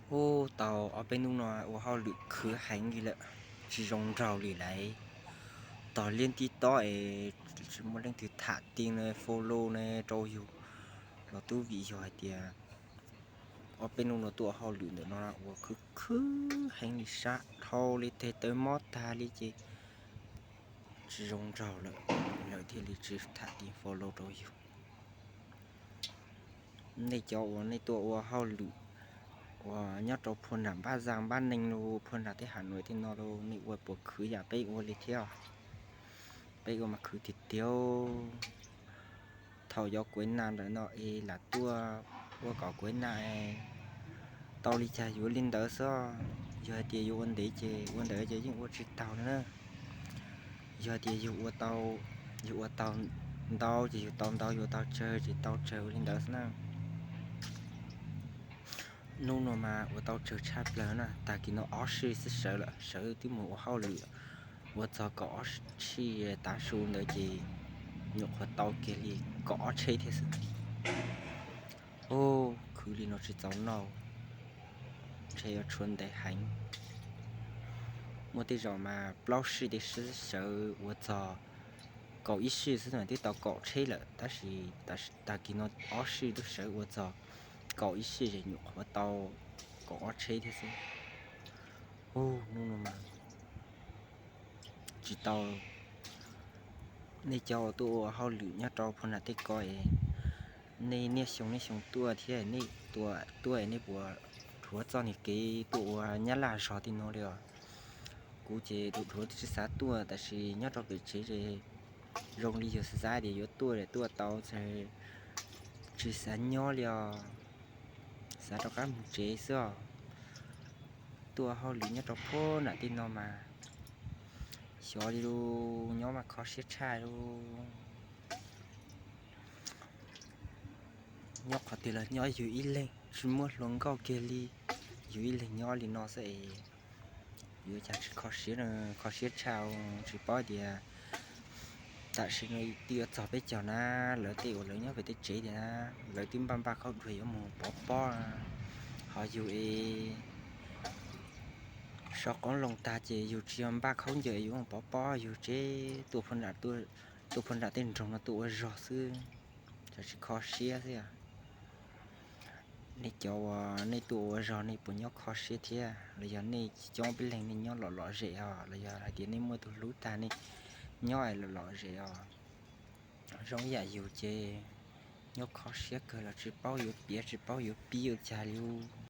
Ub, tau ob peb hnub no ua hauj lwm khwv heev li lawm, tsis zoo nraug li lawm. Tog liab tib tob es tsis muaj leej twg tham ti ne, follow ne rau yus los twb vim yog hais tias ob peb hnub no tuaj ua hauj lwm ntawm no ua khwv khwv heev li, sab dhau li, tes taw mob tag li ces tsis zoo nraug lawm, lawv thiaj li tsis tham ti follow rau yus. Nej cov uas nej tuaj ua hauj lwm uas nyob rau phua nram npab zaj npab neeg los phua nram tej Hav Nuam tej no los nej ua puas khwv yam peb ua li thiab? Peb ua mas khwv tiag tiag. Thaum yog kuv na ntawm no es lam tuaj ua kom kuv na tau li cas yuav li ntawd xwb. Yog hais tias yuav ua ntev ces ua ntawd ces yeej ua tsis taus na. Yog hais tias yus ua tau, yus ua tau ntau ces yus tau ntau, yus ua tau tsawg ces tau tsawg li ntawd xwb na. Hnub no mas ua tau tsawg tshaj plaws na, tag kis no ob sij xwb sawv lawm, sawv twb mus ua hauj lwm ua txog kaum ob sij tav su ntawd ces nyuam qhuav tau kiag li kaum ob tsheb thiab xwb. Ub, khwv li no tsis txaus noj, ntshe yuav tshuav ntev heev. Muaj tej zaum mas plaub sij tej sawv ua txog kaum ib sij xwb twb tau kaum tsheb lawm, tab sis tag kis no ob sij twb sawv ua txog kaum ib sij ces nyuam qhuav tau kaum ob tsheb thiab xwb. Ub, hnub no mas tsis tau. Nej cov uas tuaj ua hauj lwm nyob rau phua nram tej ko es nej niaj xyoo niaj xyoo tuaj thiab, nej tuaj es nej puas dhuav txoj niag kev tuaj ua Nyab Laj zog tej no li os? Kuv ces dhuav dhuav twb tsis xav tuaj, tab sis nyob rau pem tsev ces zoo li yus xav xav tias yuav tuaj es tuaj tau, tsis xav nyob li os, xav rov qab mus tsev xwb os. Tuaj hauj lwm nyob rau phua nram tej no mas xyov li lus, nyob mas kho siab tshaj lus. Nyob qhov twg los nyob yus ib leeg, tsis muaj hluas nkauj kiag li, yus ib leeg nyob li no xwb es yuav cas tsis kho siab, kho siab tshaj. Tsis paub tias tam sim no twb yuav txog peb caug na, lawv tej uas lawv nyob pem tej tsev tias na, lawv twb npaj npaj khaub dua yuav mus pov pob, ho yus es so qoob loo tag ces yus tsis yog npaj khaub ncaws yuav mus pov pob, yus tseem tuaj phua nram tej nroog no tuaj ua zog xwb, tsis kho siab xwb. Nej cov uas nej tuaj ua zog nej puas nyob kho siab thiab, los yog nej coob peb leeg nej nyob lom lom zem os, los yog hais tias nej muaj tus hlub tag nej nyob lom lom zem os? Zoo yam yus ces nyob kho siab kawg los tsis paub yuav piav tsis paub yuav pib ua cas li.